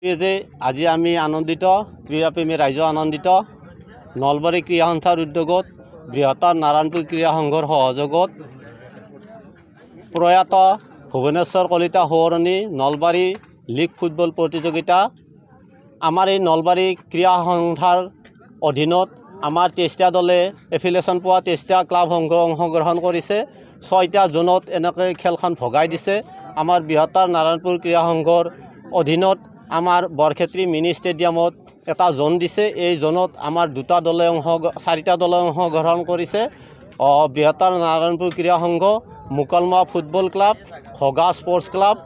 যে আজি আমি আনন্দিত, ক্ৰীড়াপ্ৰেমী ৰাইজো আনন্দিত। নলবাৰী ক্ৰীড়া সন্থাৰ উদ্যোগত বৃহত্তৰ নাৰায়ণপুৰ ক্ৰীড়া সংঘৰ সহযোগত প্ৰয়াত ভুৱনেশ্বৰ কলিতা সোঁৱৰণী নলবাৰী লীগ ফুটবল প্ৰতিযোগিতা। আমাৰ এই নলবাৰী ক্ৰীড়া সন্থাৰ অধীনত আমাৰ 23টা দলে, এফিলিয়েশ্যন পোৱা 23টা ক্লাব সংঘ অংশগ্ৰহণ কৰিছে। ছয়টা জোনত এনেকৈ খেলখন ভগাই দিছে। আমাৰ বৃহত্তৰ নাৰায়ণপুৰ ক্ৰীড়া সংঘৰ অধীনত আমাৰ বৰক্ষেত্ৰী মিনি ষ্টেডিয়ামত এটা জোন দিছে। এই জোনত আমাৰ দুটা দলে অংশ চাৰিটা দলে অংশগ্ৰহণ কৰিছে: বৃহত্তৰ নাৰায়ণপুৰ ক্ৰীড়া সংঘ, মুকালমুৱা ফুটবল ক্লাব, ঘগা স্পৰ্টছ ক্লাব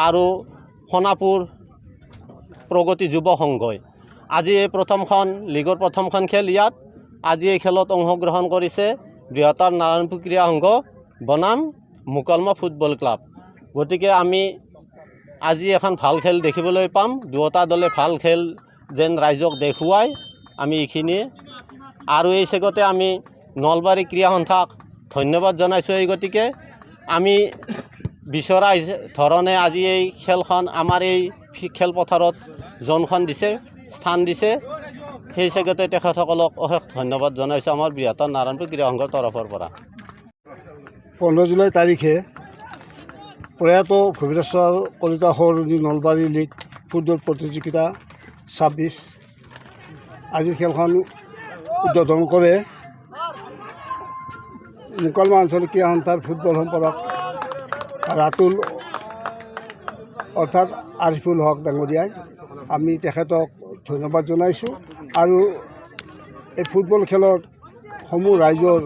আৰু সোণাপুৰ প্ৰগতি যুৱ সংঘই। আজি এই প্ৰথমখন লীগৰ প্ৰথমখন খেল। ইয়াত আজি এই খেলত অংশগ্ৰহণ কৰিছে বৃহত্তৰ নাৰায়ণপুৰ ক্ৰীড়া সংঘ বনাম মুকালমুৱা ফুটবল ক্লাব। গতিকে আমি আজি এখন ভাল খেল দেখিবলৈ পাম। দুয়োটা দলে ভাল খেল যেন ৰাইজক দেখুৱাই, আমি এইখিনিয়ে। আৰু এই চেগতে আমি নলবাৰী ক্ৰীড়া সন্থাক ধন্যবাদ জনাইছোঁ। এই গতিকে আমি বিচৰা ধৰণে আজি এই খেলখন আমাৰ এই খেলপথাৰত জোনখন দিছে, স্থান দিছে, সেই চেগতে তেখেতসকলক অশেষ ধন্যবাদ জনাইছোঁ আমাৰ বৃহত্তৰ নাৰায়ণপুৰ ক্ৰীড়া সংঘৰ তৰফৰ পৰা। 15 জুলাই তাৰিখে প্ৰয়াত ভুৱনেশ্বৰ কলিতা সোঁৱৰণী নলবাৰী লীগ ফুটবল প্ৰতিযোগিতা 26। আজিৰ খেলখন উদ্বোধন কৰে মুকালমুৱা আঞ্চলিক ক্ৰীড়া সন্থাৰ ফুটবল সম্পাদক ৰাতুল অৰ্থাৎ আৰিফুল হক ডাঙৰীয়াই। আমি তেখেতক ধন্যবাদ জনাইছোঁ আৰু এই ফুটবল খেলত সমূহ ৰাইজৰ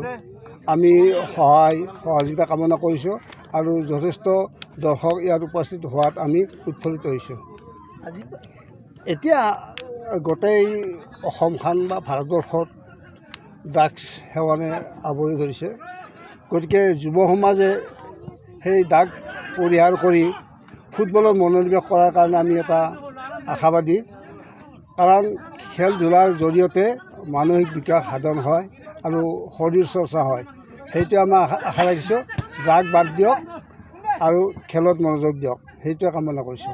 আমি সহায় সহযোগিতা কামনা কৰিছোঁ আৰু যথেষ্ট দৰ্শক ইয়াত উপস্থিত হোৱাত আমি উৎফুল্লিত হৈছোঁ। আজি এতিয়া গোটেই অসমখন বা ভাৰতবৰ্ষত ড্ৰাগছ সেৱনে আৱৰি ধৰিছে। গতিকে যুৱ সমাজে সেই ড্ৰাগ পৰিহাৰ কৰি ফুটবলত মনোনিৱেশ কৰাৰ কাৰণে আমি এটা আশাবাদী। কাৰণ খেল ধূলাৰ জৰিয়তে মানসিক বিকাশ সাধন হয় আৰু শৰীৰ চৰ্চা হয়। সেইটোৱে আমাৰ আশা ৰাখিছোঁ। ড্ৰাগ বাদ দিয়ক আৰু খেলত মনোযোগ দিয়ক, সেইটোৱে কামনা কৰিছোঁ।